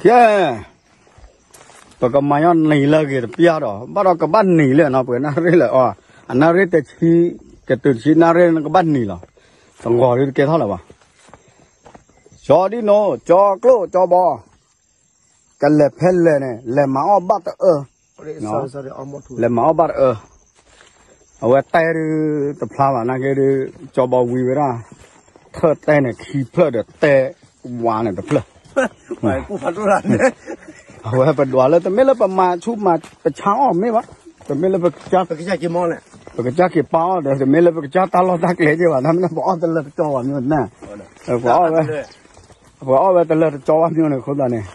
ကဲ, ပကမၤညီနံၤလၢအဂ့ၤတပျၢ်ဒီး ဘၣ်ဒီးကဘၣ်နံၤလၢနီၤ ပှဲၤနၣ်ရံၣ်လၢအီၤ, အနၣ်ရံၣ်တဆံ, ကတုၤတဆံနၣ်ရံၣ်နကဘၣ်နံၤလီၤ. တဂီၤဒုတကဲထီၣ်လၢၤဘၣ်. ကၠီဒ်နိ, ကၠီကျိၣ်ကၠီဘီ, ကလဲၤဖဲလဲၣ်န့ၣ် လဲၤမၤအီၣ်ဘၣ်တအၢ, လဲၤမၤအီၣ်ဘၣ်တအၢ. အဝဲတဲဒုတဖျါဘၣ် နာ်က့ဒု, ကၠီဘီဝံၤဝဲဒၣ်, ထၢၣ်တဲန့ၣ်ခံဖျၢၣ်ဒီးတဲဝါန့ၣ်တဖျၢၣ်. အဝဲပဒွးလၢတမ့ၢ်လၢပမၤဆူၣ်မၤပဆါအီၣ်မ့ၢ်ဘၣ်, တမ့ၢ်လၢပကစၢ်, ပကစၢ်က့ၤပာ်အီၣ်ဒီး တမ့ၢ်လၢပကစၢ်တၢ်လီၢ်တၢ်ကျဲက့ၤဘၣ်, တမ့ၢ်လၢပအီၣ်တလၢတကၠီဘၣ်မ့ၢ်န့ၣ်, ပှၤအီၣ်ဝဲတလၢတကၠီဘၣ်မ့ၢ်န့ၣ် အဃိသတးန့ၣ် ပ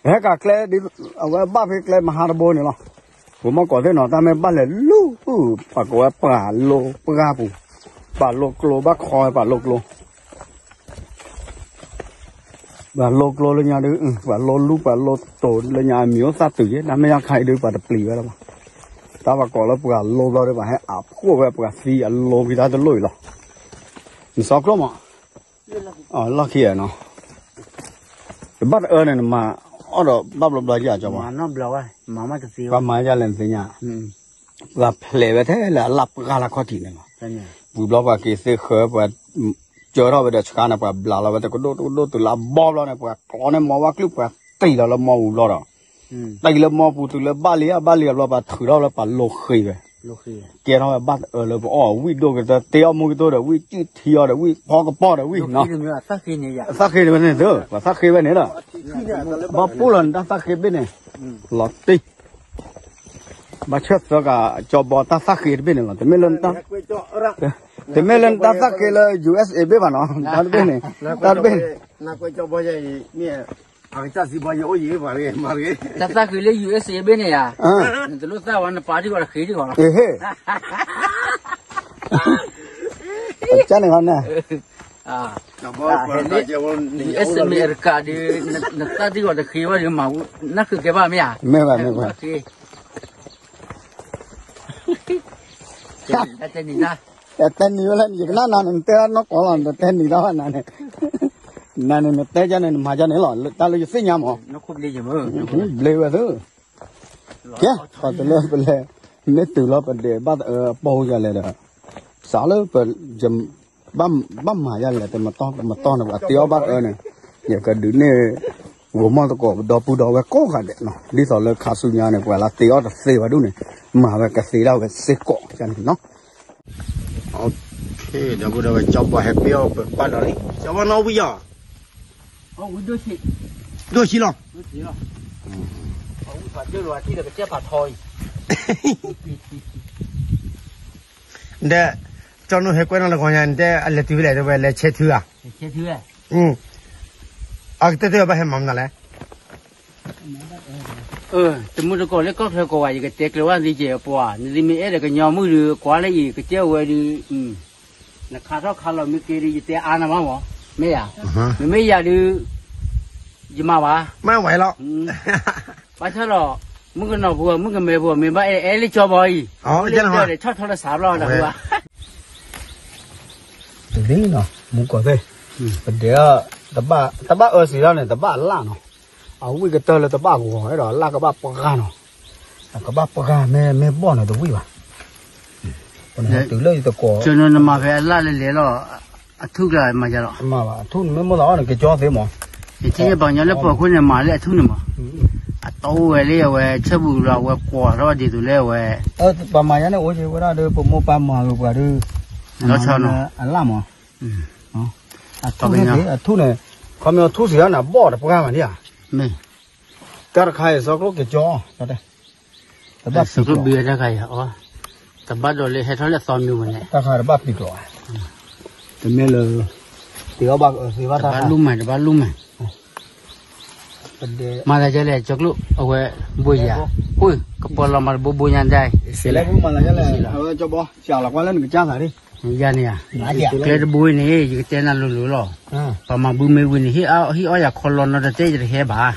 ဟဲကးကျဲဒ်, အဝဲဘၣ်ဖဲကျဲမဟါတဘိန့ၣ်လီၤ. ပမ့ၢ်ကိးသ့ၣ်နီၤ တၢ်မ့ၢ်ဘၣ်လဲၤလူၤ, ပှၤကိးဝဲပှၤလိပှၢ်ပူၤ, ပှၤလိကျိဘၣ်ခီဝဲပှၤလိကျိ, ပှၤလိကျိလၢညါဒု, ပှၤလိလူပှၤလိတိၤလၢညါအမံၤအိၣ်သၣ်တုၤယဲ, တၢ်မ့ၢ်ယါခါအံၤဒု ပှၤတပျံၤဝဲလၢၤဘၣ်. တၢ်ပှၤကိးလၢပှၤလိဘျီဒု ပှၤဟဲအဖှိၣ်ဝဲပှၤသံအလိက့ၤတၢ်တလိၣ်အံၤလီၤ. နစီကျိၣ်မး, လီၢ်ခံနီၤ, တဘၣ်တအၢန့ၣ် နမၤအီၣ်ဒီးဘၣ်ဘျီဘျီယၤကၠီဘီ, ပှၤမၤယါလဲၣ်နသ့ၣ်ညါ, ပှၤဖျဲးဝဲထဲလၢအလၣ်ပှၢ်လၢခီၣ်ထံးန့ၣ်လီၤ. ဝံၤဘျီပှၤက့ၤသ့ဃၢၤ ပှၤကၢထီၣ်ဝဲဒီးဆှါန့ၣ် ပှၤဘျးလီၤဝဲတကဒိၣ်တကဒိၣ်တုၤလၢအဘီဘျီန့ၣ် ပှၤကျီန့ၢ်မီဝါကျုၢ် ပှၤတံၢ်လီၤလၢမီပူၤဘျီဒီး, တံၢ်လၢမီပူၤတုၤလၢဘၣ်လံဧါ ဘၣ်လံဧါဘျီ ပှၤထုးထီၣ်လၢပှၤလိဃ့ဝဲ, ကဲထီၣ်ဝဲဘၣ်တအၢလၢပအီၣ်ဝံၣ်ဒိၣ်ကတၢၢ် တ့အီၣ်မူကတိၢ်ဒီး ဝံၣ်ကံၣ်ထံအီၤဒီး ဝံၣ်ဖီကပီၤဒီးဝံၣ်နီၤ, သၣ်ဃ့န့ၣ်, သၣ်ဃ့ဝဲန့ၣ်ဒီး ပှၤသၣ်ဃ့ဝဲန့ၣ်ဒီး, ဘၣ်ပူၣ်လီၤန့ၣ် တၢ်သၣ်ဃ့ဘ့ၣ်န့ၣ်, လီၤတံၢ် ဘၣ်ဆၢသၢကးကၠီဘီတၢ်သၣ်ဃ့တဘ့ၣ်န့ၣ်လီၤ. တမ့ၢ်လၢ, တမ့ၢ်လၢနတၢ်သၣ်ဃ့လၢ ယူၢ်အ့စ့ဘ့ၣ်ဘၣ်နီၤ, တၢ်တဘ့ၣ်န့ၣ်, တၢ်တဘ့ၣ်န့ၣ်, တၢ်သၣ်ဃ့လၢ ယူၢ်အ့စ့ဘ့ၣ်န့ၣ်ယါ, နတလိၣ်သၣ်ဝဲ နပာ်ထံဂီၤတဃ့ထံဂီၤလီၤ. ကန့ၣ်ဂီၤန့ၣ် ယူၢ်အ့စ့ အမဲရကၤဒီး နသၣ်ထံဂီၤတဃ့ဘၣ်ဒီး မၤနၢ်ဃုာ်ကဲဘၣ်မ့ၢ်ဧါ, မ့ၢ်ဘၣ်မ့ၢ်ဘၣ်, တဲနံၤ, တဲနံၤဝဲလၢ ယကနၣ်နၤန့ၣ် နတဲဒၣ်နီၢ်ကီၢ်လီၤ နတဲနံၤတၢ်ဘၣ်နၤန့ၣ်, နၤန့ၣ် နတဲကန့ၣ် နမၤကန့ၣ်လီၤ တၢ်လၢယသ့ၣ်ညါမး, ဘျ့ဝဲသု, ကဲ, ပှၤတလၢပလဲၤ, မ့ၢ်တုၤလီၤပဒဲးဘၣ်တအၢအပီၢ်ယၤလဲၣ်ဒီး, စးလၢပ ဘၣ်မၤယၤလဲၣ် တမတီၢ်တမတီၢ်န့ၣ် ပှၤတ့အီၣ်ဘၣ်တအၢန့ၣ်, ယကဒုးန့ၢ် ဂိၤမီၢ်သကိး ပဒီပုၢ်ဒီဝဲၢ်ကိးဂၤဒဲးနီၤ, ဒ်သိးလၢခါဆူညါန့ၣ် ပှၤလၢတ့အီၣ်တသ့ဘၣ်ဒူၣ်န့ၣ်, မၤဝဲကသ့ဒၣ်ဝဲစ့ၢ်ကီးန့ၣ်နီၤ. ဒီပုၢ်ဒီဝဲၢ် ကၠီဘီဟဲပ့အီၣ်ပပၢ်ဒီးလံ ကၠီဘီနီၣ်ဝံၣ်ယီၤ, ဒိၣ်ဆံလီၤ ဒီး ကၠီနူဟဲကွဲနီၤလၢဂီၤညါန့ၣ် တဲအလဲၤတုၤဖဲလဲၣ် တဲဝဲလဲၤဆဲးထုဧါ, အကတၢၢ်တၢၢ်ဘၣ်ဟဲမၤမနုၤလဲၣ်, တမုၢ်တကိးလၢကီၢ်ချၢကိးဂၤ ယကတဲကျဲၤဝဲသ့ကဲပှၤ နသုမ့ၢ်အဲၣ်ဒိးကညီမုၢ်ဒီး ကွၢ်လၢအံၤ ကစၢၢ်ဝဲဒီး နခါထီၣ်ခါလီၤမ့ၢ်က့ၤဒီး ယတဲအါနၤမးမး, မ့ၢ်ဧါ, မ့မ့ၢ်ယၤဒီး ယမၤဘၣ်, မ့ၢ်ဝဲလီၤ, ဘၣ်ဆၣ်ဒီး မုၣ်ကနီၤဖိ မုၣ်ကမဲဖိ မ့ၢ်ဘၣ်အဲၣ်အဲၣ်လၢကၠီဘီအံၤ, အိၣ်လၢကၠီဒီး ဆီၣ်ထီၣ်လၢစးဘျီဒီး တဒ်နီၤ မူကီၢ်သ့ၣ်, ပဒဲး တဘၣ်အၢစံးဒၣ်န့ၣ် တဘၣ်အလၣ်နီၤ, အဝံၣ်ကတၢၢ်လၢတဘၣ်ဂီၤဒီး အလၣ်ကဘၣ်ပှၢ်နီၤ, အကဘၣ်ပှၢ်မ့ၢ်ဘီၣ်န့ၣ်တဝံၣ်ဘၣ်, တုၤလၢယတကိး, နမၤဖဲအလၣ်လဲၤလဲၤလီၤ, အထူၣ်ကျါမၤယၤလီၤ, မၤဘၣ် အထူၣ်န့ၣ်မ့ၢ်မိၣ်သးအီၣ်န့ၣ် ကကၠီသ့မး, ယထံၣ်န့ၢ်ပှၤကညီလၢပှၤခိၣ်န့ၣ် မၤလၢအထူၣ်န့ၣ်မး, အတီဝဲလၢအဝဲ ဆၢပူၤလီၤ အဝဲကွၢ်ထီၣ်ဒ်သိးလၢအဝဲ, ပှၤမၤယါန့ၣ်အိၣ်က့ၤဝဲဒၣ်ဒီး ပမိၢ်ပၢ်မၤဂ့ၤပှၤဒီး, လီၤဆီနီၤ, အလၣ်မး အထူၣ်န့ၣ်, အထူၣ်န့ၣ်, ခီမ့ၢ်အထူၣ်စံးဒၣ်န့ၣ် အဘီၣ်တပှၢ်မးဒ်ဧါ, မ့ၢ်, တၢ်တခါအံၤ စီၤကျိၣ်ကကၠီ, တဘၣ်, တဘၣ်ဒီးလၢဟဲထီၣ်လၢအသီမံၤဝဲန့ၣ်, တၢ်ခါတဘၣ်ပံၤကျိး, တမ့ၢ်လၢ, တ့အီၣ်ဘၣ်အၢသ့ဘၣ်တၢ်ခါ, တဘၣ်လူမး တဘၣ်လူမး မၤသးဒ်လဲၣ် ကၠီကျိၣ် အဝဲ ဘိယၤ, အိၣ် ကပီၤလီၤမၤတဘိဘိညါဒၣ်, မၤသးဒ်လဲၣ် အဝဲကၠီဘီ စးလီၤကွၢ်လၢနကစၢ်သးဒ်, ယၤန့ၣ်ဧါ, ကျဲတဘိန့ၣ် ယကတဲနၤလိၤလိၤလီၤ, ပှၤမၤဘုမ့ၢ်ဝံၤန့ၣ် ဟ့ၣ်အီၣ်ယၤခီလီၤနီတတဲ ယတဟဲဘၣ်,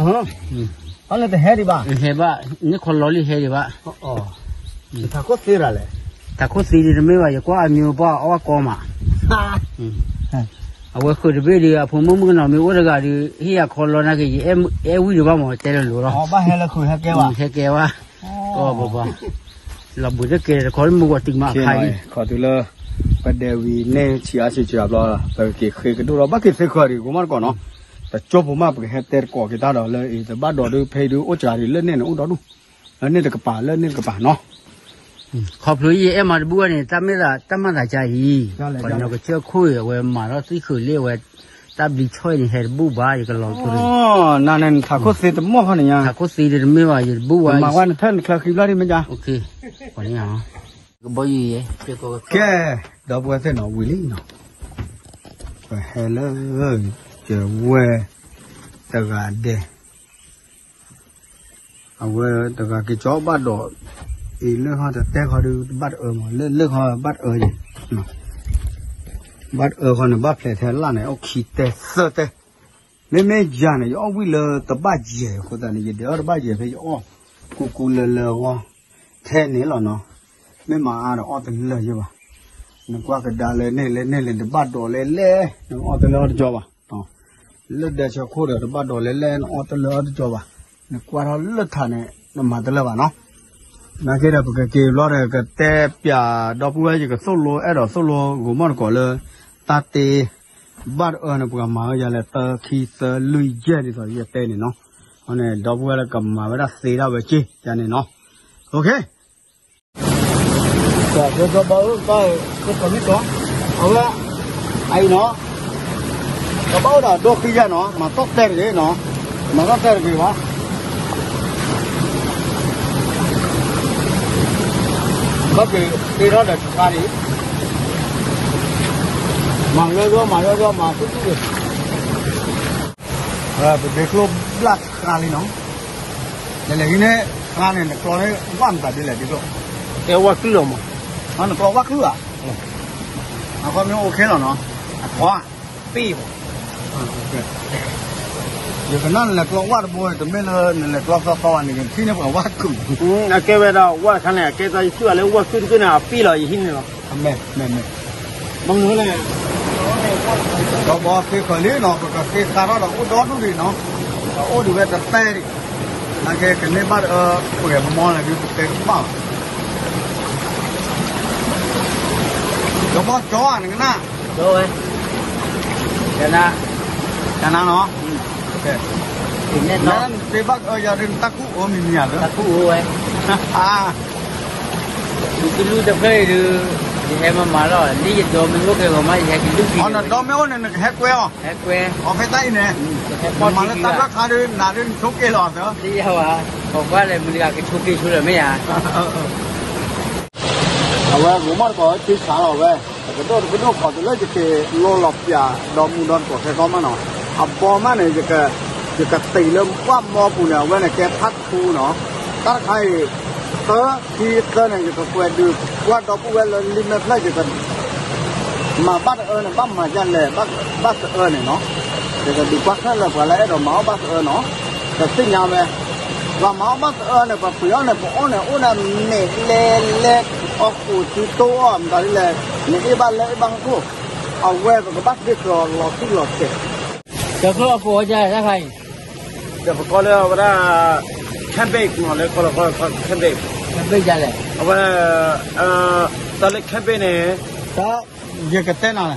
ဟဲဘၣ်, န့ၣ်ခီလီၤလံဟဲဒံးဘၣ်, တၢ်ခိၣ်သ့ဒ်တမ့ၢ်ဘၣ် ယကွၢ်အမံၤပှၢ်အီၣ်ကီမး အဝဲဃုာ်တဘ့ၣ်ဒီး အဖိမုၣ်မုၣ်ကနီၤမ့ၢ်အိၣ်တဂၤဒီး ဟ့ၣ်ယၤခီလီၤနာ်က့ ယအဲၣ်ဝံၣ်ဒံးဘၣ်မး တဲလၢလိၤလီၤ. ဘၣ်ဟဲလၢဃုာ်ဟဲကဲဘၣ်. ဟဲကဲဘၣ်. ကီဘၣ်ဘၣ်. လီၤဘှံးတကဲတခီမုၢ်ဂီၤတုၤမးအခါအံၤ ခီတုၤလၢ ပဒဲဝံၤန့ၣ်ဆံးအါဆံးစှၤဘျီ ပက့ၤဃ့ကဒိၣ်လီၤ ဘၣ်က့ၤသ့ဃီၤဒံး ကိးမးတကိးနီၤ. တကၠိဖိမး ပကဟဲတဲတကိးက့ၤတၢ်ဒီးလၢအံၤ တဘၣ်ဒိးဒုးဖဲအံၤဒုးအိၣ်စှၤဒံး လၢန့ၣ်န့ၣ်အိၣ်ဒီဒူၣ် လၢန့ၣ်တကပၤ လၢန့ၣ်တကပၤနီၤ. ခီဖျိယအဲၣ်မၤတဘူၣ်ဝဲန့ၣ် တၢ်မ့ၢ်သး တၢ်မၤသးကါအံၤ ပှၤကညီကစၢၢ်ခိၣ်အံၤ အဝဲမၤထီၣ်သံခုာ်လံ အဝဲ တၢ်ဘျံးဆီၣ်အံၤန့ၣ် ဟဲတဘူၣ်ဘၣ် ယကလီၤကၠိန့ၣ် နၤန့ၣ်နထးခိၣ်သ့တမီၢ်ခီန့ၣ်ညါ ထးခိၣ်သ့ဒ်တမ့ၢ်ဘၣ် ယတဘူၣ်ဝဲ မၤဝဲနထၢၣ်နချၢဃံဘျီဒ်မ့ၢ်ညါ ကဘီယူၤယဲ ကဲ ဒီပုၢ်ဝဲၢ်သ့ၣ်နီၤ ဝံၤလံနီၤ ပဟဲလၢ ကဝဲၢ် တဂၤဒဲး အဝဲတဂၤက့ၤကၠီဘၣ်ဒီး အံၤလၢခီတတဲခီဒုး ဘၣ်တအၢမး လၢလၢခီဘၣ်တအၢယဲ ဘၣ်တအၢခီန့ၣ် ဘၣ်ဖျဲးထဲလၢ်န့ၣ် အိၣ်ခံတဲသၢတဲ မ့မ့ၢ်ယၤန့ၣ် ယအီၣ်ဝံၣ်လၢတဘၣ်ယဲၢ်အဃိသတးန့ၣ် ယဒုးအီၣ်တဘၣ်ယဲၢ်ဖဲယအီၣ် ကူကူလၢလၢအဂီၢ် ထဲန့ၣ်လီၤနီၤ မ့ၢ်မၤအါဒီးအီၣ်တလၢာ်ယဲၢ်ဘၣ် နကွၢ်ကဒါလၢန့ၣ်လၢန့ၣ်လၢတဘၣ်ဒိးလဲၣ်လဲၣ် နအီၣ်တလၢာ်အီၣ်တကၠီဘၣ် လၢဒဲဆၢခိၣ်ဒီးတဘၣ်ဒိးလဲၣ်လဲၣ် နအီၣ်တလၢာ်အီၣ်တကၠီဘၣ် နကွၢ်ထီၣ်လၢထးန့ၣ် နမၤတလၢာ်ဘၣ်နီၤ နာ်က့ဒီးပကက့ၤဘျီဒီး ကတဲပျးဒီပုၢ်ဝဲၢ် ယကသိၣ်လိအဲၣ်ဒိးသိၣ်လိ ဂိၤမီၢ်တကိးလၢ တၢ်တ့ ဘၣ်တအၢန့ၣ် ပကမၤဝဲယၤလဲၣ် တၢ ခံ သၢ လွံၢ် ယဲၢ် ဒ်သိးယတဲန့ၣ်နီၤ အန့ၣ် ဒီပုၢ်ဝဲၢ်လၢကမၤဝဲဒၣ်သ့ဒၣ်ဝဲက့ၢ်ယၤန့ၣ်နီၤ OK ကဘီအၢ ကဘီအၢ ကဘီအၢ အဝဲ အအံၤနီၤ ကဘၣ်အိၣ်ဒီးဒိဃံယၤနီၤ မၤတီၢ်တဲတဂ့ၤနီၤ မၤတီၢ်တဲတဂ့ၤဘၣ် ဘၣ်က့ၤတ့ထီၣ်ဒီးဆါလံ မၤလၢဂီၢ် မၤလၢဂီၢ် မၤတူၢ်တူၢ်လံ ပဒ့ကျိၣ်ဘျၣ်ဆါလံနီၤ လဲၤလဲၤဂ့ၤန့ၣ် ဆါန့ၣ် နကျီန့ၣ် ဝၣ်မတၤဒ်လဲၣ်ဒ့ကျိၣ် တဲဝၣ်ကုၢ်လီၤမး နကျီဝၣ်ကုၢ်ဧါ အခီပညီ OK လီၤနီၤ အခီဧါ ပ့ၢ်ဘၣ် ယကနၣ်နလဲၤကျီဝၣ်တဘိ တမ့ၢ်လၢနလဲၤကျီသီသီဘၣ်န့ၣ် ထံၣ်န့ၢ်ပှၤဝၣ်ကုၢ် အကဲဝဲဒၣ်ဝၣ်တခါန့ၣ် အကဲသးယစုၣ်အလၢဝၣ်ကုၢ်တကုၢ်န့ၣ် အပ့ၢ်လီၤယဟံၣ်န့ၣ်လီၤ မ့ၢ် မ့ၢ် မ့ၢ် ဘၣ်မနုၤလဲၣ် ဒီးဘီသ့ဃၢၤလံနီၤ ပကသ့ဃာ်ထီၣ်ဒီးအိၣ်ဒီဒူၣ်ဒံးနီၤ အိၣ်ဒံးဝဲတတဲဒံး နာ်က့ကန့ၢ်ဘၣ်တအၢ ပှဲၤမီၢ်လၢဒုးပတဲကဘၣ် ဒီးဘီကၠီဧါ နကနၣ် ကၠီဝဲ ကနၣ် ကနၣ်နီၤ နသ့ဘၣ်ကအၢယၤဒုး နတၢ်ကူၣ်အိၣ်မံၤမံၤဧါလၢ တၢ်ကူၣ်အိၣ်ဝဲ ယကလူတဖျၢၣ်အံၤဒုး ယဟဲမၤမၤလီၤ လၢယဒီမ့ၢ်အိၣ်ကဲဂီၤမး ယဟဲကလူက့ၤ နဒီမ့ၢ်အိၣ်န့ၣ် နကဟဲကွဲအီၤ ဟဲကွဲ အီဖဲတၢ်အံၤန့ၣ် နမၤလၢတၢ်ဘျၣ်ခါဒုး နၤဒုးနဆိးက့ၤလီၤသၢ လံယဝဲ ပကွၢ်လဲၣ် မုၢ်တဂၤကဆိးက့ၤဆိးလၢၤမ့ၢ်ဧါ အဝဲဂိၤမီၢ်တကိးဝဲသ့ဆးလီၤဝဲ တကဒိၣ်တကဒိၣ်ခီတုၤလၢယက့ၤလိလီၤပၠးဒီမုၢ်ဒီတကိးခဲကီမးနီၤ အဘီမးန့ၣ် ယကတ့ၢ်လၢပှၢ်မီပူၤန့ၣ် အဝဲန့ၣ်ကဲဖးထူနီၤ တၢ်တခါအံၤ သၢ ခံ သၢန့ၣ် ယကကွဲးဒုး ကွၢ်ဒီပုၢ်ဝဲၢ်လၢလံာ်မဲာ်ဖျၢၣ် ယက မၤဘၣ်တအၢန့ၣ် ဘၣ်မၤဒ်လဲၣ် ဘၣ်သအၢန့ၣ်နီၤ ယကဒုးကွၢ်ခဲလၢာ်ပှၤလၢအဲၣ်ဒိးမၤအီၣ်ဘၣ်သအၢနီၤ ကသ့ၣ်ညါဝဲ ပှၤမၤအီၣ်ဘၣ်သအၢန့ၣ် ပှၤပှ့ၤအီၣ်န့ၣ် ပအီၣ်န့ၣ် အိၣ်ဒၣ်မဲာ်လဲၤလဲၤ အီၣ်ကိၣ်စုတိအီၣ်မတၤဒ်လဲၣ် နအ့ၣ်ဘၣ်လၢအ့ၣ်ဘၣ်ဟီၣ်ခိၣ် အဝဲပကဘၣ်သ့ကျီၤလီၤတံၢ်လီၤဆဲး ဒီးဖဲအီၣ်ကိၣ်အီၣ်ကလဲၣ်တၢ်ခါအံၤ ဒီးပကိးလၢအဝဲဒၣ် cabbage နီၤ လၢကီၢ်လီၤကီၢ် cabbage cabbage ဒ်လဲၣ် အဝဲ တၢ်လၢ cabbage န့ၣ် တၢ် ယကတဲနၤလဲၣ်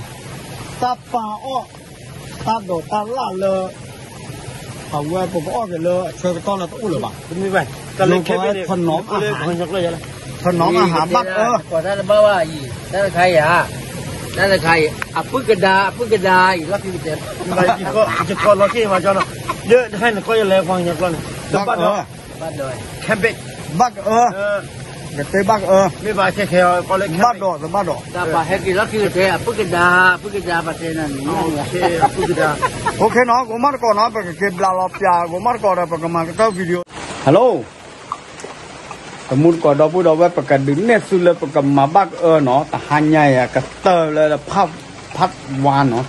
တၢ်ပာ်အီၣ် တၢ်ဒိးတၢ်လၣ်လၢ အဝဲပကအီၣ်က့ၤလၢအဆၢကတီၢ်လၢတအိၣ်လၢၤဘၣ် တမ့ၢ်ဘၣ် တၢ်လၢ cabbage န့ၣ် ထနီၣ်အဟး ထနီၣ်အဟးဘၣ်အၢ ကိးတၢ်တဘၣ်ဘၣ်အံၤ တၢ်တခါအံၤဧါ တၢ်တခါအံၤ အပုၢ်ကဒါ အပုၢ်ကဒါအံၤ လီၢ်ခံကတၢၢ် ယကကိးလီၤက့ၤမၤကၠီနီၤ လၢတခါအံၤနကိးယလဲၤပှၤကညီကျိာ်န့ၣ် တဘၣ်ဒီး cabbage ဘၣ်ကအၢ ကတဲဘၣ်ကအၢ မ့ၢ်ဘၣ်ခဲခဲအီၤ ကိးလၢ cabbage ဘၣ်ဒီး တဘၣ်ဒီး တၢ်ပာ်ဟဲက့ၤလီၢ်ခံကတၢၢ် အပုၢ်ကဒါ အပုၢ်ကဒါ ပှၤတဲနၤန့ၣ် အပုၢ်ကဒါ OK နီၤ ဂိၤမီၢ်တကိးနီၤ ပကက့ၤဘျးလီၤပၠး ဂိၤမီၢ်တကိးဒီး ပကမၤကတၢၢ် video Hello တမူတကိးဒီပုၢ်ဒီဝဲၢ် ပကဒုးနဲၣ်သုလၢပကမၤဘၣ်ကအၢနီၤ တဟါညါအံၤ ကတၢၢ်လၢ part one နီၤ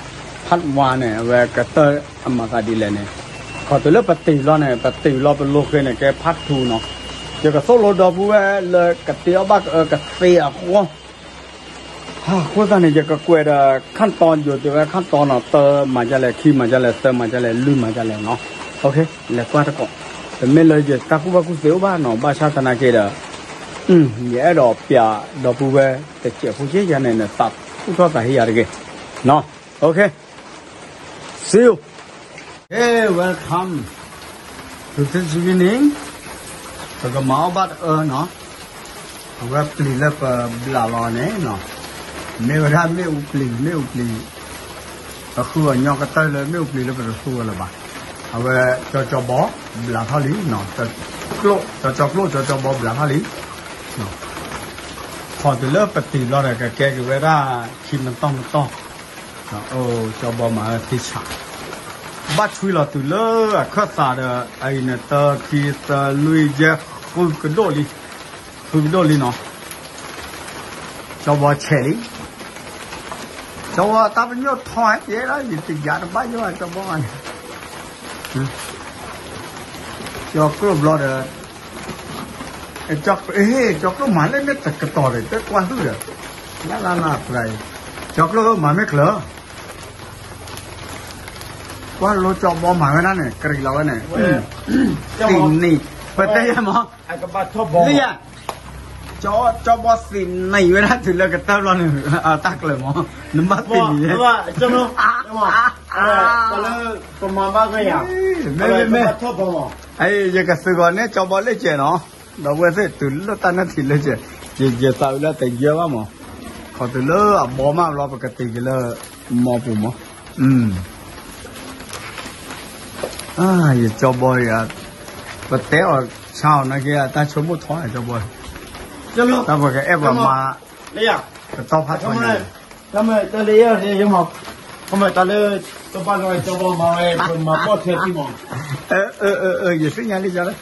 part one န့ၣ် အဝဲကတၢၢ်အမၤသးဒ်လဲၣ်န့ၣ် ခီတုၤလၢပတ့ၢ်လီၤန့ၣ် ပတ့ၢ်လီၤပလိၤဃ့န့ၣ် ကဲ part two နီၤ ယကသိၣ်လိဒီပုၢ်ဝဲၢ်လၢကတ့အီၣ်ဘၣ်ကအၢကသ့အဂီၢ် အဃိသတးန့ၣ် ယကကွဲးဒီး ขั้นตอน ယိၤတဲဝဲ ขั้นตอน နီၤ, တၢမၤဒ်လဲၣ်, ခံမၤဒ်လဲၣ်, သၢမၤဒ်လဲၣ်, လွံၢ်မၤဒ်လဲၣ်နီၤ. လဲၤကွၢ်တကိး, တမ့ၢ်လၢယတၢ်ကူၣ်ဘၣ်ကူၣ်သ့အိၣ်ဘၣ်နီၤ, ဘၣ်ဆၣ်သနာ်က့ဒီး ယအဲၣ်ဒိးပျးဒီပုၢ်ဝဲၢ်တစဲးဖိက့ယၤန့ၣ် နသးထူၣ်ထီၣ်သးဟ့ယၤတဂ့ၤနီၤ. Okay, see you. Hey, welcome to this evening. ပကမၤအီၣ်ဘၣ်တအၢနီၤ. အဝဲပျံၤလၢပဘျးလီၤန့ၣ်နီၤ, မ့ၢ်ဝဲဒၣ်မ့ၣ်အူပျံၤ, မ့ၣ်အူပျံၤ, ပဃုအီၤညီကတၢၢ်လၢမ့ၣ်အူပျံၤလၢပတဃုအီၤလၢၤဘၣ်. အဝဲကၠီကၠီဘီဘျးထီၣ်လံနီၤ, ကၠီကၠီကျိၣ် ကၠီကၠီဘီဘျးထီၣ်လံ. ခီၣ်တုၤလၢပတံၤဘျီဒီး ကကဲက့ၤဝဲဒၣ်ခံမတီၢ်မတီၢ် ကၠီဘီမၤဝဲသ့ဆး, ဘၣ်ထွံလီၤတုၤလၢအခၢၣ်သးဒီး အအံၤန့ၣ် တၢ ခံ သၢ လွံၢ် ယဲၢ် ဃုကဒိၣ်လံ, ဃုကဒိၣ်လံနီၤ. ကၠီဘီဆဲးလံ, ကၠီဘီတၢ်ပညိၣ်ထီဟဲကဲလီၤ, ယတယးတဘၣ်ယိၣ် ကၠီဘီန့ၣ်, ကၠီကျိၣ်ဘျီဒီး ကၠီကျိၣ်မၤလၢန့ၣ်တကတီၢ်ဒီး တကွၢ်ဟုၣ်ဒီး, လၢလၢလၢပှၤအံၤ, ကၠီကျိၣ်ဧၢ မၤမ့ၢ်ချၢ, ကွၢ်လိကၠီဘီမၤဝဲဒၣ်န့ၣ် ကရံးလီၤဝဲန့ၣ်, သ့ၣ်နံၤ, ပတဲယဲမး, လံယၤ, ကၠီဘီသ့ၣ်နံၤဝဲဒၣ်တုၤလၢကတၢၢ်ဘျီန့ၣ်, တၢ်ကျၢၤမး, နဘၣ်သ့ၣ်နံၤယဲ, မ့မ့မ့, ယကသုးဂီၤန့ၣ် ကၠီဘီလၢကဲးနီၤ, ဒီပုၢ်ဝဲၢ်သ့ၣ်တုၤလၢတၢ်နၢထံးလၢကဲး, ယသးအုးလၢတယၢဘၣ်မး, ခီၣ်တုၤလၢအဘီမးဘျီ ပကတ့ၤက့ၤလၢ မီပူၤမး, ယကၠီဘီအံၤ, ပတဲအီၤဆါအီၤနာ်က့ အတၢ်ဆိကမိၣ်ထီၣ်ကၠီဘီ, တၢ်ပကအဲၣ်ပှၤမၤ, ကတီၢ်ဖးထီန့ၣ်, တၢ်လၢ, တၢ်လၢ, တဘၣ်လီၤကၠီဘီမၤဝဲ ပမၤဘီၣ်ထွဲသံမး, ယသ့ၣ်ညါလံကၠီလၢ ကၠီဘီ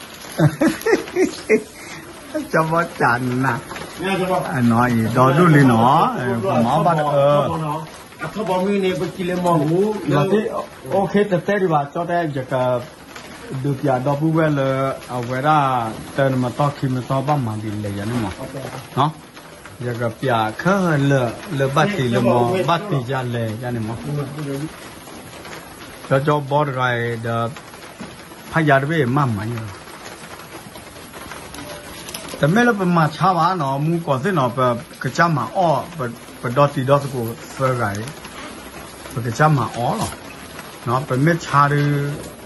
တၢ်နၤ, အံၤဒီဒူၣ်လံနီၤ, ပမၤအီၣ်ဘၣ်တအၢ, အထီၣ်ဘီမုၢ်န့ၣ် ပကံၤလၢမီၢ်ပူၤ, အိၣ်ခ့တတဲဒံးဘၣ် ကၠီတဲ ယက ဒုးပျးဒီပုၢ်ဝဲၢ်လၢ အဝဲဒၣ် တၢ်နမတီၢ်ခံမတီၢ်ဘၣ်မၤဒ်လဲၣ်ယၤန့ၣ်မး, ယကပျးခဲလၢာ်လၢဘၣ်တ့ၢ်လၢမီၢ် ဘၣ်တ့ၢ်ယၤလဲၣ်ယၤန့ၣ်မး, ကၠီကၠီဘီတဂၤအံၤဒီး ဖးယၤတဘ့ၣ်မၤမၤညါ တမ့ၢ်လၢပမၤဆါဘၣ်နီၤ, မူကီၢ်သ့ၣ်နီၤ, ပကစၢ်မၤအီၣ်, ပဒီတံၤဒီသကိးသၢဂၤအံၤ, ပကစၢ်မၤအီၣ်လီၤ, ပမ့ၢ်ဆါဒီး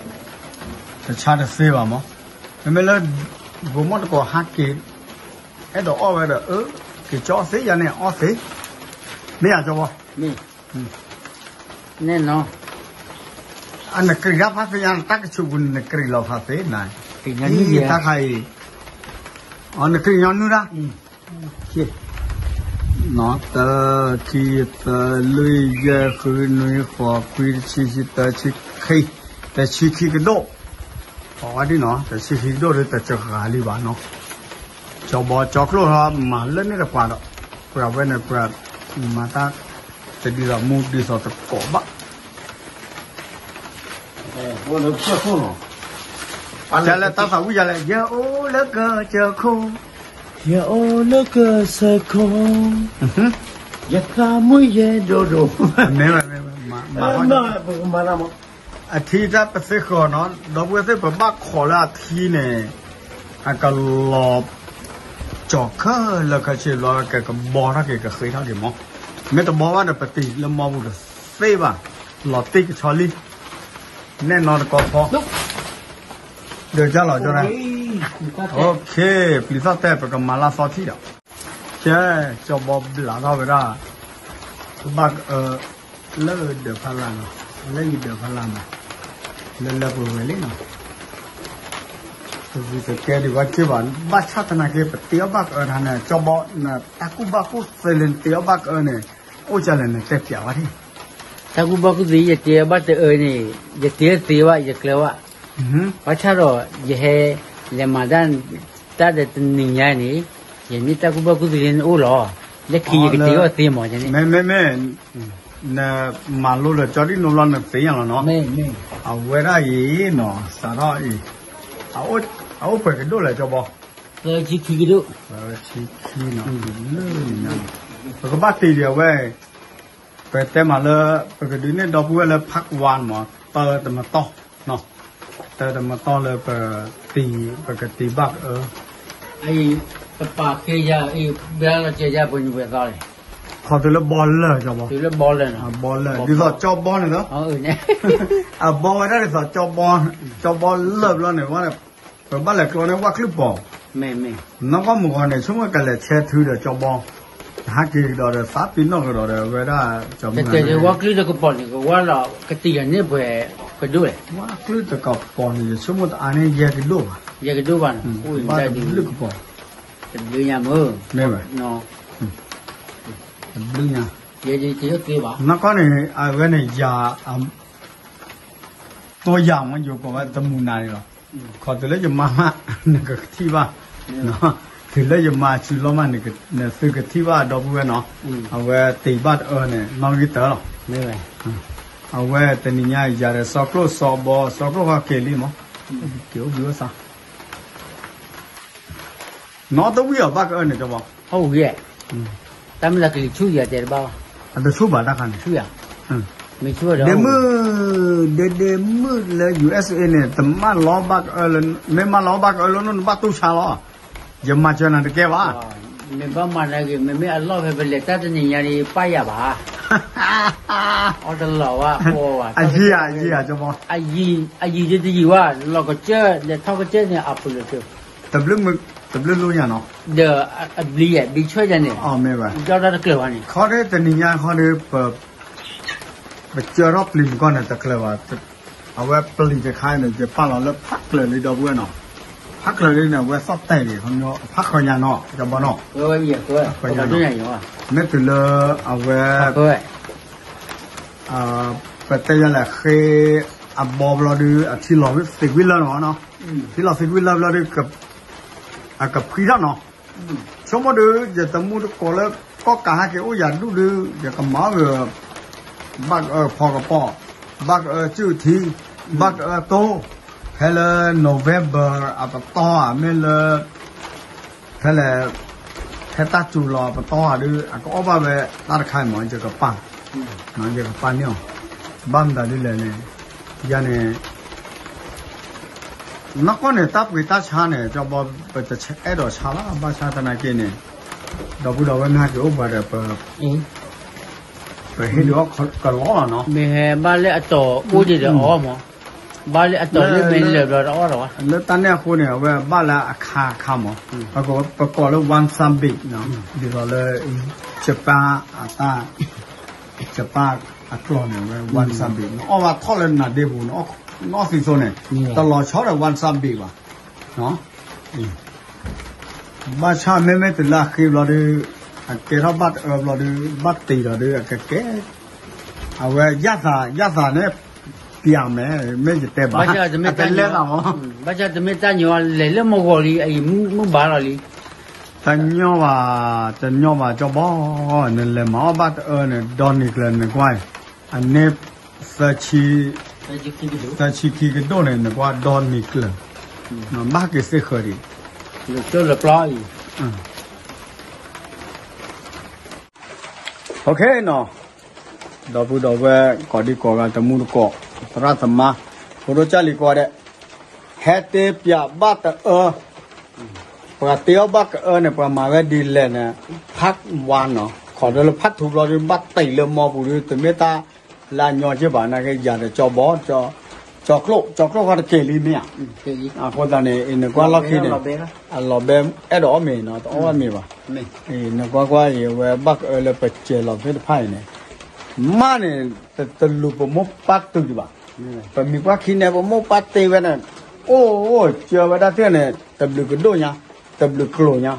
တဆါတသ့ဘၣ်မး, မ့မ့ၢ်လၢ ဘိးမီၢ်တကိးဟးက့ၤ အဲၣ်ဒိးအီၣ်ဝဲဒီး အၢ က့ၤကၠီအီၣ်သ့ယၤန့ၣ် အီၣ်သ့, မ့ၢ်ယၤကၠီဘီ နကရံၣ်ဒၣ်ဖးသ့ညါ တၢ်ကဆူးပူၤန့ၣ် နကရံၣ်လီၤဖးသ့နၤ, တၢ်ခါအံၤ, နကရံၣ်ညီနုၢ်ဒၣ်, တၢ ခံ သၢ လွံၢ် ယဲၢ် ဃု နွံ ဃိး ခွံ တဆံ ခံ သၢ ဆံ ခံ, တဆံခံကဒိၣ်, ပဝဲဒ်နီၤ တဆံခံကဒိၣ်ဒီး တစှၤလံဘၣ်နီၤ, ကၠီဘီကၠီကျိၣ်ဟီ မၤလၢန့ၣ်တပှၤဒီး ပှၤဝဲန့ၣ် ပှၤမၤတၢ် တဒ်သိးမူဒ်သိးသကိးဘၣ် တၢ်လၢတၢ်သးဝံၣ်ယၤလဲၣ်, ယအိၣ်လၢကစၢၢ်ခိၣ်, ယအိၣ်လၢကစၢၢ်ခိၣ်, ယသးမုာ်ယဲဒိၣ်ဒိၣ်, မ့ၢ်ဝဲ, မ့ၢ်ဝဲ, မၤ, မၤ, မၤ, အထံတၢ်ပသ့ဃီၤနီၤ, ဒီပုၢ်ဝဲၢ်သ့ၣ် ပဘၣ်ခိးလၢအထံန့ၣ် အကလီၤ ကၠီၤခဲလၢာ်ခဲဆ့ဘျီ ကကဘီထီၣ်က့ၤကဃ့ထီၣ်က့ၤမး, မ့ၢ်တဘီဘၣ်ဒီး ပတံၤလၢမီပူၤတသ့ဘၣ်, လီၤတံၢ်ကဆီလံ, နဲၣ်နီတကီၢ်ဖီ, ဒီးကၢ်လီၤကၢ်, okay, ပျံၤသီၣ်တဲ ပကမၤလၢသီထံၣ်ဒီး, ကဲ, ကၠီဘီဘျးထီၣ်ဝဲဒၣ် ဘၣ်ကအၢ လၢဒၢးဖးလၢ်နီၤ, လၢယဒၢးဖးလၢ်နီၤ, လၢလၢပှဲၤဝဲလံနီၤ, ပဂုာ်တကဲဒံးဝဲက့ဘၣ်, ဘၣ်ဆၣ်သနာ်က့ ပတ့အီၣ်ဘၣ်ကအၢတခါန့ၣ် ကၠီဘီ, တၢ်ကူၣ်ဘၣ်ကူၣ်သ့လၢ နတ့အီၣ်ဘၣ်ကအၢန့ၣ် အိၣ်ကလဲၣ်န့ၣ် တဲပျးဝဲဒၣ်, တၢ်ကူၣ်ဘၣ်ကူၣ်သ့ ယတ့အီၣ်ဘၣ်တအၢန့ၣ် ယတ့သ့ဘၣ် ယကျၢၤဘၣ်, ဘၣ်ဆၣ်ဒီး ယဟဲ လဲၤမၤတၢ် တၢ်ဒီးတနံၤညါန့ၣ် ယမ့ၢ်တၢ်ကူၣ်ဘၣ်ကူၣ်သ့လၢနအိၣ်လီၤ, လၢခံယကတ့အီၣ်သ့မးန့ၣ်, မ့မ့ၢ်, နမၤလိလၢကၠီဒံၣ်နိဘျီ နသ့ၣ်ညါလီၤနီၤ, အဝဲဒၣ်အံၤနီၤ စးထီၣ်အံၤ, အအိၣ်ပှဲၤကဒိၣ်လဲၣ် ကၠီဘီ, သၢဆံခံကဒိၣ်, သၢဆံခံနီၤ, လၢန့ၣ် ပကဘၣ်တ့ၢ်ဒံးအဝဲ, ပတဲမးလၢ ပကဒုးနဲၣ်ဒီပုၢ်ဝဲၢ်လၢ part one မး, တၢ်တမတီၢ်, တၢ်တမတီၢ်လၢပတ့ၢ်, ပကတ့ၢ်ဘၣ်ကအၢ, အံၤ, တပာ်ဃ့ယၤအံၤ, ဘဲလီၤကဲယၤပှဲၤနံၤပှဲၤသီလဲၣ်, ခီတုၤလၢဘီလၢာ်ကီဘီ, တုၤလၢဘီလၢာ်, ဘီလၢာ်, ဒ်သိးကၠီဘီန့ၣ်လီၤ, အဘီဝဲဒၣ်ဒ်သိးကၠီဘီ, ကၠီဘီလၢာ်ဘျီန့ၣ်, ပဘၣ်လဲၤကျီန့ၢ်ဝၣ်ကျုၢ်ပီၤ, နီၢ်ကီၢ်မုၢ်ဂီၤန့ၣ် ဆိကမိၣ်ကလဲၤဆဲးထုဒီးကၠီဘီ, ဟးက့ၤကဒီးဒီး သးပ့ၤနီၣ်ကဒီးဒီး အဝဲဒၣ်, ကတဲဝၣ်ကျုၢ်တကပီၤန့ၣ် ကဝၣ်လီၤကတံၢ်ယၤန့ၢ်ပှဲၤကဒိၣ်လဲၣ်, ဝၣ်ကျုၢ်တကပီၤန့ၣ် ယဆိကမိၣ်တအါန့ၢ်ယဲၢ်ကဒိၣ်ဘၣ်, ယဲၢ်ကဒိၣ်ဘၣ်န့ၣ်, ဘၣ်တဘျုးကပီၤ, တဘျုးညါမ့ၢ်, တဘျုးညါ, ယဲၢ်ကဒိၣ်သ့ဘၣ်, နီၢ်ကီၢ်န့ၣ် အဝဲန့ၣ်ယၤ တိယၤမ့ၢ်ယိၤကိးဝဲတမုာ်နၤန့ၣ်လီၤ, ခီတုၤလၢယမါမး နကထံၣ်ဘၣ်, တုၤလၢယမါစုလီၤမး နသုကထံၣ်ဘၣ်ဒီပုၢ်ဝဲၢ်နီၤ, အဝဲတ့ၢ်ဘၣ်တအၢန့ၣ် နီၣ်ဂံၢ်တၢလီၤ, အဝဲတနံၤညါယၤဒီးစီၤကျိၣ်စီၤဘီ စီၤကျိၣ်ဃီက့ၤလံမး, က့ၤအိၣ်ဘှံးအိၣ်သါ နီတဝံၣ်အီၤဘၣ်ကအၢန့ၣ်ကီဘီ, တၢ်မ့ၢ်လၢကလံၤဆူၣ်ယၤတဲတဘၣ်ဘၣ်, အတဆူၣ်ဘၣ်တၢ်ခါန့ၣ်, ဆူၣ်ယၤ, မ့ၢ်ဆူၣ်ဝဲဒီး, ဒ့မုၣ်, ဒ့ဒ့မုၣ်လၢ ယူႇအ့ၣ်စ့ၣ်အ့ န့ၣ် တမၢလီၤဘၣ်ကအၢလၢ, မ့ၢ်မၢလီၤဘၣ်ကအၢလၢနဘၣ်တူၢ်ဆါလီၤ, ယမၤစၢၤနၤတကဲဘၣ်, မ့ၢ်ဘၣ်မၤနၤဂ့ၤ မ့မ့ၢ်အလီၢ်ဖဲပလဲၤတၢ်တနံၤညါန့ၣ် ပၢ်ယၤဘၣ်, အီၣ်တလီၤဝဲ, အယံၤဧါ, အယံၤဧါ, အယံၤဒ်တယံၤဝဲ, လီၤကစၢၢ် လဲၤထီၣ်ကစၢၢ်န့ၣ် အပူၤလၢာ်တ, တဘျုးလိညါနီၤ, ဒီးအဘျံယဲၢ် ဘျံဆၢၣ်ယဲၢ်န့ၣ်, မ့ၢ်ဝဲ, ဒီးတၢ်တကျၢၤဘၣ်န့ၣ်, ခီဒ်တနံၤညါခီဒီး ပ, ပကၢထီၣ်ပျံၤမုၢ်ကီၢ်န့ၣ်တကျၢၤဘၣ်, အဝဲပျံၤတခါန့ၣ် ယပာ်လီၤလၢဖးကျၢၤလံဒီပုၢ်ဝဲၢ်နီၤ, ဖးကျၢၤလံန့ၣ် အဝဲသီၣ်တဲာ်လံ, ဖးဃၢၤညါနီၤ ကီဘီနီၤ, မ့ၢ်တုၤလၢအဝဲ ပတဲယၤလဲၣ်ဃ့အဘီဘျီဒုး အထံလီၤသံကွံလၢနီၤ, ထံလီၤသံကွံလၢဘျီဒုး အကဖှံထီၣ်နီၤ, ဆိကမိၣ်ဒုး ယတမူတကိးလၢ ကီၢ်ကးဟဲက့ၤအိၣ်ယၤဒူၣ်ဒုး ယကမၤအီၣ်ဂ့ၤ ဘၣ်ကအၢဖီကပီၢ်, ဘၣ်ကအၢစုၣ်ထံ, ဘၣ်ကအၢတိ, ဖဲလၢ November အပတီၢ်ဧါ မ့ၢ်လၢ ဖဲလဲၣ်, ဖဲတၢ်စူၤလီၤပတီၢ်ဧါဒုး အကအီၣ်ဘၣ်ဝဲတၢ်တခါအံၤမး ယကပာ်, ယကပာ်န့ၢ်အီၤ, ဘၣ်မတၤဒ်လဲၣ်န့ၣ်, ယၤန့ၣ် နီၢ်ကီၢ်န့ၣ် တၢ်ပှ့ၤတၢ်ဆါန့ၣ် ကၠီဘီ ပတအဲၣ်ဒိးဆါလီၤ ဘၣ်ဆၣ်သနာ်က့န့ၣ်, ဒီပုၢ်ဒီဝဲၢ်မ့ၢ်ဟဲက့ၤအိၣ်ပှၤဒီး ပဟ့ၣ်ဒုးအီၣ်ကလီလီၤနီၤ, မ့ၢ်ဟဲဘၣ်လၢအတီၤအိၣ်ဒံးဒီးအီၣ်မး, ဘၣ်လၢအတီၤလၢမ့ၢ်လၢာ်ဘျီတအီၣ်လီၤဘၣ်, လၢတၢ်န့ၣ်အဃိန့ၣ် အဝဲဘၣ်လၢအခါအခါမး, ပကိးလၢ one sum big ဒ်သိးလၢ ယပၣ်အတၢ် ယပၣ်အကျီၢ်န့ၣ် အဝဲ one sum big နအီၣ်ဘၣ်ထီၣ်လၢနၤဒ့ပူၤ နအီၣ်သံသိန့ၣ် တလီၤဆီဒီး one sum big ဘၣ်, ဘၣ်ဆၣ်မ့မ့ၢ်တုၤလၢအဃ့ဘျီဒုး အကဲထီၣ်ဘၣ်တအၢဘျီဒုး ဘၣ်တ့ၢ်ဒီးဒုး အကကဲ, အဝဲယၣ်သး ယၣ်သးန့ၣ် ပျးမဲာ် မ့ၢ်ယတဲဘၣ် အကလဲၤသးမး, ဘၣ်ဆၣ်တမ့ၢ်တၢ်ညီ လဲၤလၢမုၢ်ဂီၤလံ အအံၤမုၢ်ဘၣ်လီၤလံ, တညီဘၣ်, တညီဘၣ် ကၠီဘီ, နလဲၤမၤအီၣ်ဘၣ်တအၢန့ၣ် ဒီနံၤကျၢၤန့ၣ်ကွၢ်, အန့ၣ် သၢဆံခံကဒိၣ်န့ၣ် နကွၢ်ဒီနံၤကျၢၤ, ဘၣ်က့ၤသ့ၣ်ဃၢၤဒံး, လၢပျီအံၤ OK နီၤ, ဒီပုၢ်ဒီဝဲၢ် ကိးဒံကိးဂၤတမူတကိး သရၣ်သမါ ဖိဒိၣ်ကၢ်လံၤကိးဂၤဒဲး, ဟဲတ့ပျးဘၣ်တအၢ, ပှၤတ့အီၣ်ဘၣ်ကအၢန့ၣ် ပှၤမၤဝဲဒ်လဲၣ်န့ၣ် part one နီၤ, ခိးဒီးလၢ part two ဘျီဒုး ဘၣ်တ့ၢ်လၢမီပူၤဒုး တမ့ၢ်တၢ်လၢအညီက့ဘၣ် နာ်က့ယၤဒီးကၠီဘီ ကၠီကျိၣ် ကၠီကျိၣ်ဃီတက့ၢ်လံမ့ၢ်ဧါ, အဃိသတးန့ၣ် နကွၢ်လီၢ်ခံန့ၣ် အလီၤဘဲအဲၣ်ဒိးအီၣ်မ့ၤနီၤ တအီၣ်ဘၣ်မ့ၤဘၣ်, နကွၢ်ကွၢ်အံၤ အဝဲဘၣ်ကအၢလၢပစဲးလီၤသ့ၣ်တဖၣ်အံၤန့ၣ်, မ့ၢ်န့ၣ် တလူၤပမိၢ်ပၢ်တုၤဒံးဘၣ်, ပမံၤပှၢ်ခံန့ၣ် ပမိၢ်ပၢ်တ့ဝဲန့ၣ်, အိၣ်အိၣ်စၢၤဝဲဒၣ်သ့ၣ်န့ၣ် တဘျုးကဒိၣ်ညါ, တဘျုးကျိၤညါ,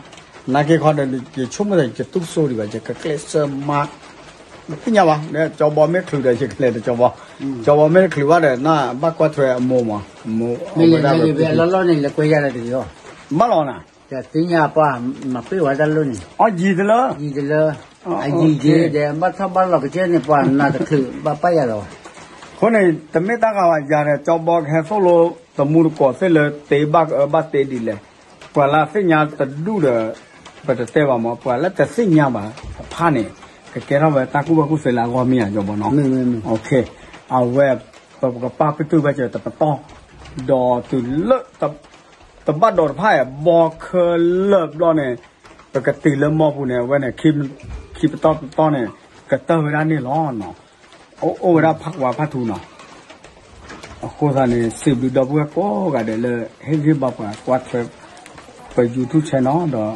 နာ်က့ခီဒီး ယဆိကမိၣ်သး ယတတူၢ်စိဒံးဘၣ် ယကကျဲးစၢးမၤ သ့ၣ်ညါဘၣ်, ကၠီဘီမ့ၢ်ချုးဒီး ယကလဲၤဒီးကၠီဘီ, ကၠီဘီမ့ၢ်တချုးဘၣ်ဒီး နဘၣ်ကွၢ်ထွဲအမိၢ်မး, အမိၢ်ဝဲဒၣ်လၢပလီၢ်န့ၣ် လဲၤကွဲယၤလၢတဂ့ၤအီၤ, ဘၣ်လီၤနၤ, တသ့ၣ်ညါပှၤမၤပ့ၢ်ဝဲတၢ်လီၢ်န့ၣ်, အယံၤတလၢ, ယံၤတလၢ, အယံၤက့ၤဒီး ဘၣ်ထီၣ်ဘၣ်လီၤကစၢၢ်န့ၣ် ပှၤနၤတချုးဘၣ်ပၢ်ယၤလီၤ, အဃိန့ၣ် တမ့ၢ်တၢ်ဂၤဘၣ် ယၤဒီးကၠီဘီကဟဲသိၣ်လိ တမူတကိးသ့ၣ်လၢ တ့ဘၣ်ကအၢဘၣ်တ့ဒ်လဲၣ်, ပှၤလၢအသ့ၣ်ညါတဒူၣ်ဒီး ပတတဲဘၣ်မး, ပှၤလၢတသ့ၣ်ညါဘၣ်, အဖ ခါန့ၣ် ကကဲထီၣ်ဝဲတၢ်ကူၣ်ဘၣ်ကူၣ်သ့လၢအဂီၢ်မ့ၢ်ဧါ ကၠီဘီနီၤ. အဝဲ ပကပာ်ပတုာ်ဘၣ်စၢၤတပတီၢ်, ဒီးတုၤလၢ တဘၣ်ဒိးတဖၣ်အံၤ ဘီခဲလၢာ်ဘျီန့ၣ် ပကတ့ၢ်လၢမီၢ်ပူၤန့ၣ် အဝဲန့ၣ် ခံပတီၢ်တပတီၢ်န့ၣ် ကတၢၢ်ဝဲဒၣ်န့ၣ်လီၤ. အိၣ်ဝဲဒၣ်ဖးကွၢ်ဖးထူနီၤ. အဃိသတးန့ၣ် စံးဘျုးဒီပုၢ်ဝဲၢ်ကိးဂၤဒဲးလၢ ဟ့ၣ်ဂံၢ်ဘါပှၤကွၢ်ထွဲ ပ YouTube channel ဒီး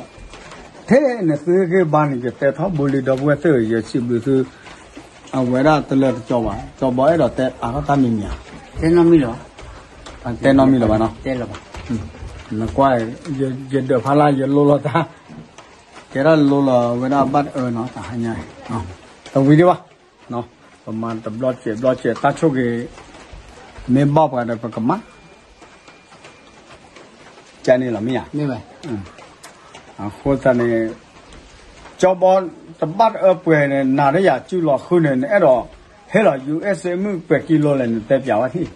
ထဲနသုဟ့ၣ်ဂံၢ်ဘါန့ၣ် ယတဲထီဘိလံ ဒီပုၢ်ဝဲၢ်သ့ၣ်ဧၢ ယစံးဘျုးသု အဝဲဒၣ်တလၢတကီဘၣ် ကၠီဘီအဲၣ်ဒိးတဲအါထီၣ်တၢ်မံၤမံၤဧါ. တဲနီတမံၤလၢၤဘၣ်နီၤ. နကွၢ် ယဒၢးဖးလၢ် ယလိလီၤတၢ် ကဲထီၣ်လိလီၤဝဲဒၣ်ဘၣ်တအၢနီၤ တဟါညါ တဝံၤဒံးဘၣ် ပမၤတဘျီစဲးဘျီစဲး တၢ်ဆိၣ်ဂ့ၤ မ့ၢ်ဘၣ်ပှၤဒီးပကမၤ ကန့ၣ်လီၤမ့ၢ်ဧါ. အဃိသတးန့ၣ် ကၠီဘီ တဘၣ်တအၢပှဲၤန့ၣ် နၤဒီးယၤစုလီၤဃုန့ၣ် နအဲၣ်ဒိး ဟ့ၣ်လီၤ ယူႇအ့စ့ မုၢ်ပှဲၤကံလိလဲၣ် နတဲပျးဝဲထံၣ်.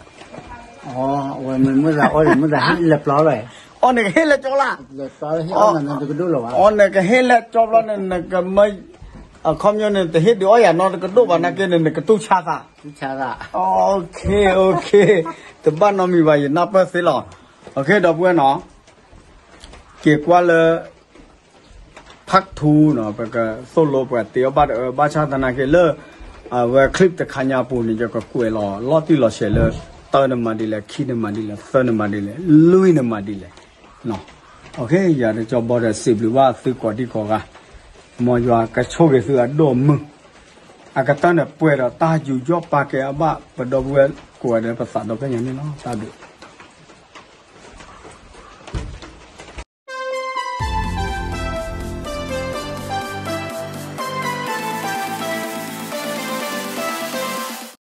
ဝဲမ့ၢ်မုၢ်သးအီၣ်ဒီး မုၢ်သးဟ့ၣ်လၢပျီလီၤ. အီၣ်နကဟ့ၣ်လၢကၠီလၢ် အီၣ်နကဟ့ၣ်လၢကၠီဘျီန့ၣ် နကမၢ အခီပညီန့ၣ် တဟ့ၣ်ဒုးအီၣ်ယၤနီတကဒိၣ်ဘၣ် နာ်က့န့ၣ် နကတူၢ်ဆါသး. တဘၣ်နီတမံၤဘၣ် ယနၢ်ပၢၢ်သ့လီၤ. ဒီပုၢ်ဝဲၢ်နီၤ က့ၤကွၢ်လၢ part two နီၤ ပကသိၣ်လိပှၤတ့အီၣ်ဘၣ်တအၢ ဘၣ်ဆၣ်သနာ်က့လၢ အဝဲ clip တခါညါပူၤန့ၣ် ယကကွဲးလီၤလီၤတံၢ်လီၤဆဲးလၢ တၢ်နမၤဒ်လဲၣ် ခံနမၤဒ်လဲၣ် သၢနမၤဒ်လဲၣ် လွံၢ်နမၤဒ်လဲၣ်. ယၤဒီးကၠီဘီဒီး စံးဘျုးဘၣ်သုကိးဒံကိးဂၤ မ်ယွၤကဆိၣ်ဂ့ၤသုအဒိၣ်အမုၢ် အကတၢၢ်န့ၣ်ပှဲၤဒီးတၢ်ယူးယီၣ်ပာ်ကဲအဘၣ် ပဒီပုၢ်ဝဲၢ်ကိးဂၤဒဲး ပသးဒီဖျၢၣ်ညါန့ၣ်လီၤ. တၢ်ဘျုး